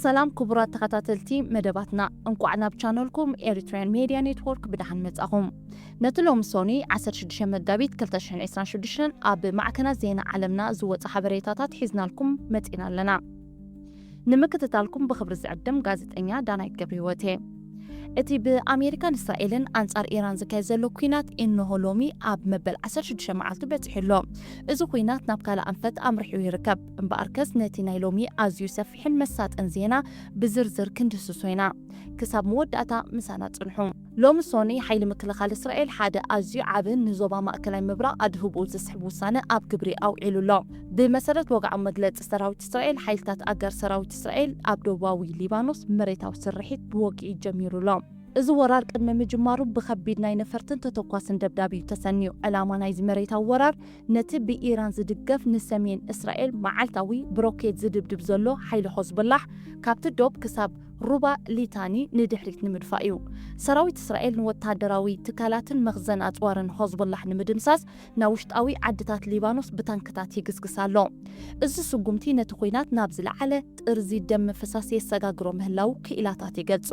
ሰላም ክቡራት ተኸታተልቲ መደባትና፣ እንቋዕ ናብ ቻነልኩም ኤሪትሪያን ሜድያ ኔትወርክ ብደሓን መጻኹም። ነቲ ሎሚ ሶኒ ዓሰርተ ሽዱሽተ መጋቢት ክልተ ሽሕን ዕስራን ሽዱሽተን ኣብ ማዕከናት ዜና ዓለምና ዝወጸ ሓበሬታታት ሒዝናልኩም መጺና ኣለና። ንምክትታልኩም ብኽብሪ ዝዕድም ጋዜጠኛ ዳናይት ገብረህይወት እየ። እቲ ብኣሜሪካን እስራኤልን ኣንጻር ኢራን ዝካየድ ዘሎ ኲናት እንሆ ሎሚ ኣብ መበል ዓሰርተ ሽዱሽተ መዓልቱ በጺሑ ኣሎ። እዚ ኲናት ናብ ካልእ ኣንፈት ኣምሪሑ ይርከብ። እምበኣርከስ ነቲ ናይ ሎሚ ኣዝዩ ሰፊሕን መሳጥን ዜና ብዝርዝር ክንድህስሶ ኢና። ክሳብ መወዳእታ ምሳና ጽንሑ። ሎሚ ሶኒ ሓይሊ ምክልኻል እስራኤል ሓደ ኣዝዩ ዓብን ንዞባ ማእከላይ ምብራቕ ኣድህቦኡ ዝስሕብ ውሳነ ኣብ ግብሪ ኣውዒሉ ኣሎ። ብመሰረት ወግዓዊ መግለጺ ሰራዊት እስራኤል፣ ሓይልታት ኣጋር ሰራዊት እስራኤል ኣብ ደቡባዊ ሊባኖስ መሬታዊ ስርሒት ብወግዒ ጀሚሩ ኣሎ። እዚ ወራር ቅድሚ ምጅማሩ ብኸቢድ ናይ ነፈርትን ተተኳስን ደብዳብ እዩ ተሰንዩ። ዕላማ ናይዚ መሬታዊ ወራር ነቲ ብኢራን ዝድገፍ ንሰሜን እስራኤል መዓልታዊ ብሮኬት ዝድብድብ ዘሎ ሓይሊ ሆዝቦላሕ ካብቲ ዶብ ክሳብ ሩባ ሊታኒ ንድሕሪት ንምድፋእ እዩ። ሰራዊት እስራኤል ንወተሃደራዊ ትካላትን መኽዘን ኣጽዋርን ሆዝቦላሕ ንምድምሳስ ናብ ውሽጣዊ ዓድታት ሊባኖስ ብታንክታት ይግስግስ ኣሎ። እዚ ስጉምቲ ነቲ ኲናት ናብ ዝለዓለ ጥርዚ ደም ምፍሳስ የሰጋግሮ ምህላዉ ክኢላታት ይገልጹ።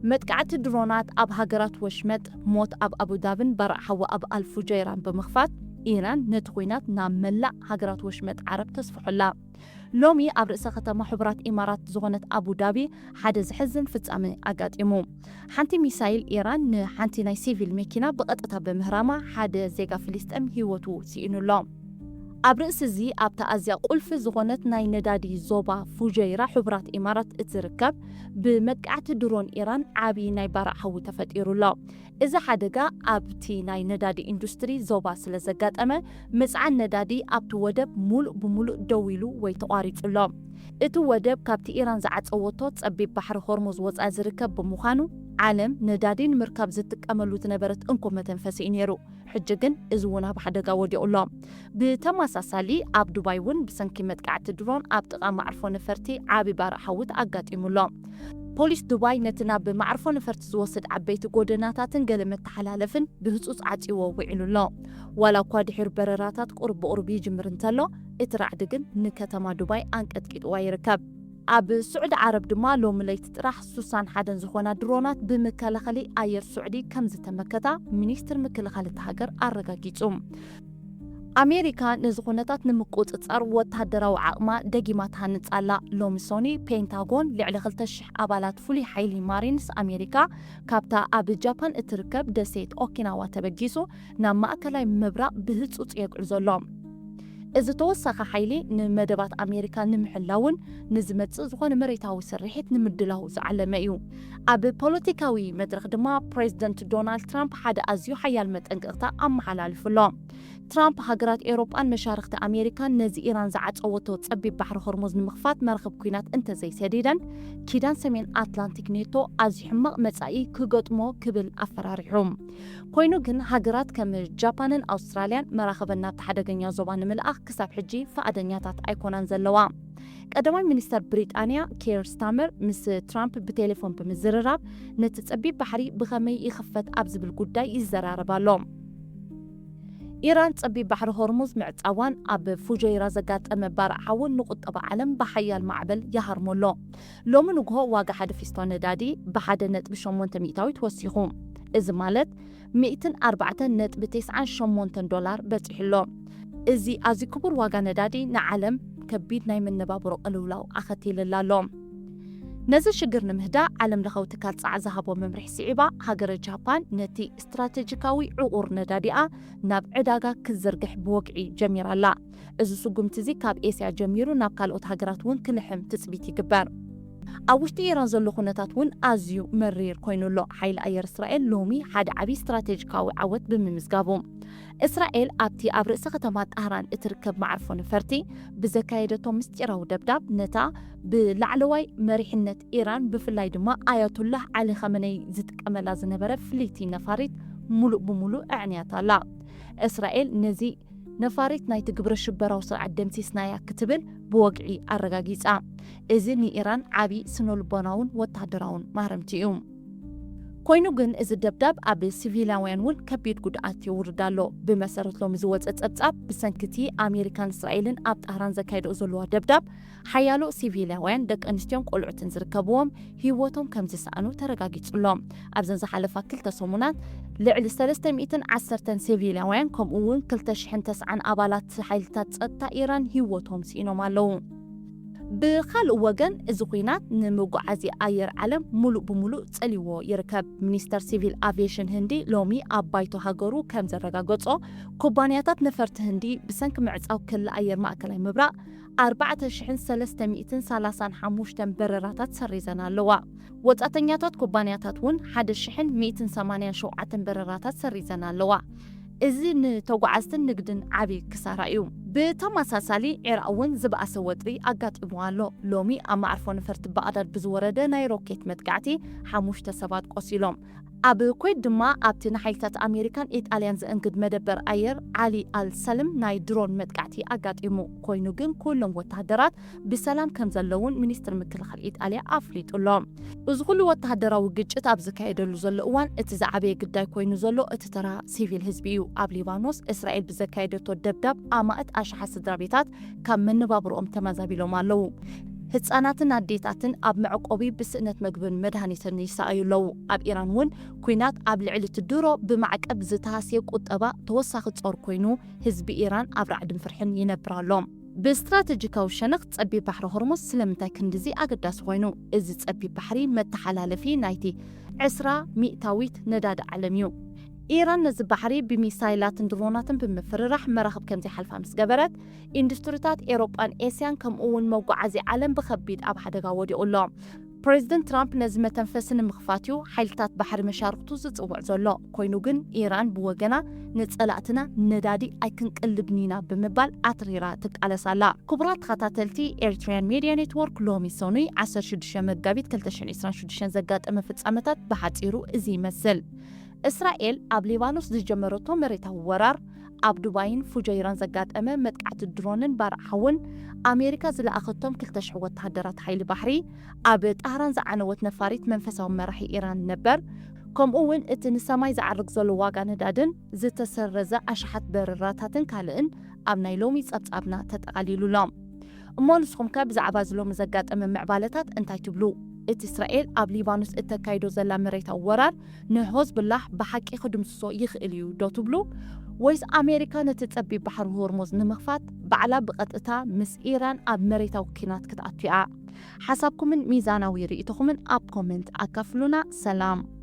መጥቃዕቲ ድሮናት ኣብ ሃገራት ወሽመጥ፣ ሞት ኣብ ኣቡዳብን ባርዕ ሓዊ ኣብ ኣልፉጀይራን ብምኽፋት፣ ኢራን ነቲ ኲናት ናብ መላእ ሃገራት ወሽመጥ ዓረብ ተስፍሖ ኣላ። ሎሚ ኣብ ርእሰ ከተማ ሕቡራት ኢማራት ዝኾነት ኣቡዳቢ ሓደ ዘሕዝን ፍጻመ ኣጋጢሙ። ሓንቲ ሚሳይል ኢራን ንሓንቲ ናይ ሲቪል መኪና ብቐጥታ ብምህራማ ሓደ ዜጋ ፍልስጤም ህይወቱ ስኢኑ ኣሎ። ኣብ ርእሲ እዚ ኣብታ ኣዝያ ቁልፊ ዝኾነት ናይ ነዳዲ ዞባ ፉጀይራ ሕቡራት ኢማራት እትርከብ ብመጥቃዕቲ ድሮን ኢራን ዓቢ ናይ ባርዕ ሓዊ ተፈጢሩ ኣሎ። እዚ ሓደጋ ኣብቲ ናይ ነዳዲ ኢንዱስትሪ ዞባ ስለ ዘጋጠመ፣ ምጽዓን ነዳዲ ኣብቲ ወደብ ሙሉእ ብሙሉእ ደው ኢሉ ወይ ተቋሪጹ ኣሎ። እቲ ወደብ ካብቲ ኢራን ዝዓጸወቶ ጸቢብ ባሕሪ ሆርሙዝ ወጻኢ ዝርከብ ብምዃኑ፣ ዓለም ነዳዲ ንምርካብ ዝጥቀመሉ ዝነበረት እንኮ መተንፈሲ እዩ ነይሩ። ሕጂ ግን እዚ እውን ኣብ ሓደጋ ወዲቑ ኣሎ። ብተመሳሳሊ ኣብ ዱባይ እውን ብሰንኪ መጥቃዕቲ ድሮን ኣብ ጥቓ መዕርፎ ነፈርቲ ዓቢ ባርዕ ሓዊ ኣጋጢሙ ኣሎ። ፖሊስ ዱባይ ነቲ ናብ መዕርፎ ነፈርቲ ዝወስድ ዓበይቲ ጎደናታትን ገለ መተሓላለፍን ብህጹጽ ዓጽይዎ ውዒሉ ኣሎ። ዋላ እኳ ድሒሩ በረራታት ቁሩብ ብቑሩብ ይጅምር እንተሎ፣ እቲ ራዕዲ ግን ንከተማ ዱባይ ኣንቀጥቂጥዋ ይርከብ። ኣብ ስዑዲ ዓረብ ድማ ሎሚ ለይቲ ጥራሕ ሱሳን ሓደን ዝኾና ድሮናት ብመከላኸሊ ኣየር ስዑዲ ከም ዝተመከታ ሚኒስትር ምክልኻል እታ ሃገር ኣረጋጊጹ። ኣሜሪካ ነዚ ኩነታት ንምቁጽጻር ወተሃደራዊ ዓቕማ ደጊማ ትሃንጽ ኣላ። ሎሚ ሶኒ ፔንታጎን ልዕሊ ክልተ ሽሕ ኣባላት ፍሉይ ሓይሊ ማሪንስ ኣሜሪካ ካብታ ኣብ ጃፓን እትርከብ ደሴት ኦኪናዋ ተበጊሱ ናብ ማእከላይ ምብራቕ ብህጹጽ የግዕዞ ኣሎ። እዚ ተወሳኺ ሓይሊ ንመደባት ኣሜሪካ ንምሕላውን ንዝመጽእ ዝኾነ መሬታዊ ስርሒት ንምድላው ዝዓለመ እዩ። ኣብ ፖለቲካዊ መድረኽ ድማ ፕሬዚደንት ዶናልድ ትራምፕ ሓደ ኣዝዩ ሓያል መጠንቀቕታ ኣመሓላሊፉ ኣሎ። ትራምፕ ሃገራት ኤውሮጳን መሻርኽቲ ኣሜሪካን ነዚ ኢራን ዝዓጸወቶ ጸቢብ ባሕሪ ሆርሙዝ ንምኽፋት መራኽብ ኲናት እንተዘይሰዲደን፣ ኪዳን ሰሜን ኣትላንቲክ ኔቶ ኣዝዩ ሕማቕ መጻኢ ክገጥሞ ክብል ኣፈራሪሑ። ኮይኑ ግን ሃገራት ከም ጃፓንን ኣውስትራልያን መራኽበን ናብቲ ሓደገኛ ዞባ ንምልኣኽ ክሳብ ሕጂ ፈቓደኛታት ኣይኮናን ዘለዋ። ቀዳማይ ሚኒስተር ብሪጣንያ ኬር ስታመር ምስ ትራምፕ ብቴሌፎን ብምዝርራብ ነቲ ጸቢብ ባሕሪ ብኸመይ ይኽፈት ኣብ ዝብል ጉዳይ ይዘራረብ ኣሎ። ኢራን ጸቢብ ባሕሪ ሆርሙዝ ምዕጻዋን ኣብ ፉጀይራ ዘጋጠመ ባርዕ ሓውን ንቁጠባ ዓለም ብሓያል ማዕበል ይሃርሞ ኣሎ። ሎሚ ንግሆ ዋጋ ሓደ ፊስቶ ነዳዲ ብሓደ ነጥቢ ሸሞንተ ሚእታዊት ወሲኹ። እዚ ማለት ሚእትን ኣርባዕተን ነጥቢ ተስዓን ሸሞንተን ዶላር በጺሑ ኣሎ። እዚ ኣዝዩ ክቡር ዋጋ ነዳዲ ንዓለም ከቢድ ናይ መነባብሮ ቅልውላው ኣኸቲልላ ኣሎ። ነዚ ሽግር ንምህዳእ ዓለም ለኻዊ ትካል ጻዕ ዝሃቦ መምርሒ ስዒባ፣ ሃገረ ጃፓን ነቲ ስትራቴጂካዊ ዕቑር ነዳዲኣ ናብ ዕዳጋ ክትዝርግሕ ብወግዒ ጀሚራ ኣላ። እዚ ስጉምቲ እዚ ካብ ኤስያ ጀሚሩ ናብ ካልኦት ሃገራት እውን ክልሕም ትጽቢት ይግበር። ኣብ ውሽጢ ኢራን ዘሎ ኩነታት እውን ኣዝዩ መሪር ኮይኑ ኣሎ። ሓይሊ ኣየር እስራኤል ሎሚ ሓደ ዓቢ ስትራቴጂካዊ ዓወት ብምምዝጋቡ፣ እስራኤል ኣብቲ ኣብ ርእሰ ከተማ ጣህራን እትርከብ መዓርፎ ነፈርቲ ብዘካየደቶ ምስጢራዊ ደብዳብ፣ ነታ ብላዕለዋይ መሪሕነት ኢራን ብፍላይ ድማ ኣያቱላህ ዓሊ ኻመነይ ዝጥቀመላ ዝነበረ ፍልይቲ ነፋሪት ሙሉእ ብሙሉእ ኣዕንያታ ኣላ። እስራኤል ነዚ ነፋሪት ናይቲ ግብረ ሽበራዊ ስርዓት ደምሲስናያ ክትብል ብወግዒ ኣረጋጊጻ። እዚ ንኢራን ዓቢ ስነልቦናውን ወተሃደራውን ማህረምቲ እዩ። ኮይኑ ግን እዚ ደብዳብ ኣብ ሲቪላውያን እውን ከቢድ ጉድኣት የውርድ ኣሎ። ብመሰረት ሎሚ ዝወፀ ፀብፃብ፣ ብሰንኪ እቲ ኣሜሪካን እስራኤልን ኣብ ጣህራን ዘካይደኦ ዘለዋ ደብዳብ፣ ሓያሎ ሲቪላውያን ደቂ ኣንስትዮን ቆልዑትን ዝርከብዎም ህይወቶም ከም ዝሰኣኑ ተረጋጊጹ ኣሎ። ኣብዘን ዝሓለፋ ክልተ ሰሙናት ልዕሊ ሰለስተ ሚእትን ዓሰርተን ሲቪላውያን ከምኡ እውን ክልተ ሽሕን ተስዓን ኣባላት ሓይልታት ጸጥታ ኢራን ህይወቶም ስኢኖም ኣለዉ። ብኻልእ ወገን፣ እዚ ኲናት ንመጓዓዝያ ኣየር ዓለም ሙሉእ ብሙሉእ ጸልይዎ ይርከብ። ሚኒስተር ሲቪል ኣቪየሽን ህንዲ ሎሚ ኣብ ባይቶ ሃገሩ ከም ዘረጋገጾ፣ ኩባንያታት ነፈርቲ ህንዲ ብሰንኪ ምዕጻው ክሊ ኣየር ማእከላይ ምብራቕ ኣርባዕተ ሽሕን ሰለስተ ሚእትን ሰላሳን ሓሙሽተን በረራታት ሰሪዘን ኣለዋ። ወጻእተኛታት ኩባንያታት እውን ሓደ ሽሕን ሚእትን ሰማንያን ሸውዓተን በረራታት ሰሪዘን ኣለዋ። እዚ ንተጓዓዝትን ንግድን ዓቢ ክሳራ እዩ። ብተመሳሳሊ፣ ዒራቕ እውን ዝበኣሰ ወጥሪ ኣጋጢሙ ኣሎ። ሎሚ ኣብ መዓርፎ ነፈርቲ ባቕዳድ ብዝወረደ ናይ ሮኬት መጥቃዕቲ ሓሙሽተ ሰባት ቆሲሎም። ኣብ ኩዌት ድማ ኣብቲ ንሓይልታት ኣሜሪካን ኢጣልያን ዘእንግድ መደበር ኣየር ዓሊ ኣል ሰልም ናይ ድሮን መጥቃዕቲ ኣጋጢሙ። ኮይኑ ግን ኩሎም ወተሃደራት ብሰላም ከም ዘለውን ሚኒስትሪ ምክልኻል ኢጣልያ ኣፍሊጡ ኣሎ። እዚ ኩሉ ወተሃደራዊ ግጭት ኣብ ዝካየደሉ ዘሎ እዋን፣ እቲ ዝዓበየ ግዳይ ኮይኑ ዘሎ እቲ ተራ ሲቪል ህዝቢ እዩ። ኣብ ሊባኖስ፣ እስራኤል ብዘካየደቶ ደብዳብ ኣማእት ኣሽሓት ስድራ ቤታት ካብ መነባብሮኦም ተመዛቢሎም ኣለዉ። ህጻናትን ኣዴታትን ኣብ መዕቆቢ ብስእነት መግብን መድሃኒትን ይሰኣዩ ኣለዉ። ኣብ ኢራን እውን፣ ኲናት ኣብ ልዕሊ እቲ ድሮ ብማዕቀብ ዝተሃስየ ቁጠባ ተወሳኺ ጾር ኮይኑ፣ ህዝቢ ኢራን ኣብ ራዕድን ፍርሕን ይነብር ኣሎ። ብስትራተጂካዊ ሸነኽ፣ ጸቢብ ባሕሪ ሆርሙዝ ስለምንታይ ክንድዚ ኣገዳሲ ኮይኑ? እዚ ጸቢብ ባሕሪ መተሓላለፊ ናይቲ ዕስራ ሚእታዊት ነዳዲ ዓለም እዩ። ኢራን ነዚ ባሕሪ ብሚሳይላትን ድሮናትን ብምፍርራሕ መራኽብ ከም ዘይሓልፋ ምስ ገበረት፣ ኢንዱስትሪታት ኤውሮጳን ኤስያን ከምኡ እውን መጓዓዝያ ዓለም ብኸቢድ ኣብ ሓደጋ ወዲቑ ኣሎ። ፕሬዚደንት ትራምፕ ነዚ መተንፈሲ ንምኽፋት እዩ ሓይልታት ባሕሪ መሻርኽቱ ዝጽውዕ ዘሎ። ኮይኑ ግን ኢራን ብወገና፣ ንጸላእትና ነዳዲ ኣይክንቅልብን ኢና ብምባል ኣትሪራ ትቃለስ ኣላ። ክቡራት ተኸታተልቲ ኤሪትሪያን ሜድያ ኔትወርክ፣ ሎሚ ሰኑይ ዓሰርተ ሽዱሽተ መጋቢት ክልተ ሽሕን ዕስራን ሽዱሽተን ዘጋጠመ ፍጻመታት ብሓጺሩ እዚ ይመስል። እስራኤል ኣብ ሊባኖስ ዝጀመረቶ መሬታዊ ወራር፣ ኣብ ዱባይን ፉጀይራን ዘጋጠመ መጥቃዕቲ ድሮንን ባርዕ ሓውን፣ ኣሜሪካ ዝለኣኸቶም ክልተ ሽሕ ወተሃደራት ሓይሊ ባሕሪ፣ ኣብ ጣህራን ዝዓነወት ነፋሪት መንፈሳዊ መራሒ ኢራን ነበር፣ ከምኡ እውን እቲ ንሰማይ ዝዓርግ ዘሎ ዋጋ ነዳድን ዝተሰረዘ ኣሽሓት በረራታትን ካልእን ኣብ ናይ ሎሚ ጸብጻብና ተጠቓሊሉ ኣሎ። እሞ ንስኹም ከ ብዛዕባ እዚ ሎሚ ዘጋጠመ ምዕባለታት እንታይ ትብሉ? እቲ እስራኤል ኣብ ሊባኖስ እተካይዶ ዘላ መሬታዊ ወራር ንሆዝብላህ ብሓቂ ክድምስሶ ይኽእል እዩ ዶ ትብሉ? ወይስ ኣሜሪካ ነቲ ጸቢብ ባሕሪ ሆርሙዝ ንምኽፋት ባዕላ ብቐጥታ ምስ ኢራን ኣብ መሬታዊ ኲናት ክትኣቱ እያ? ሓሳብኩምን ሚዛናዊ ርእይቶኹምን ኣብ ኮመንት ኣካፍሉና። ሰላም።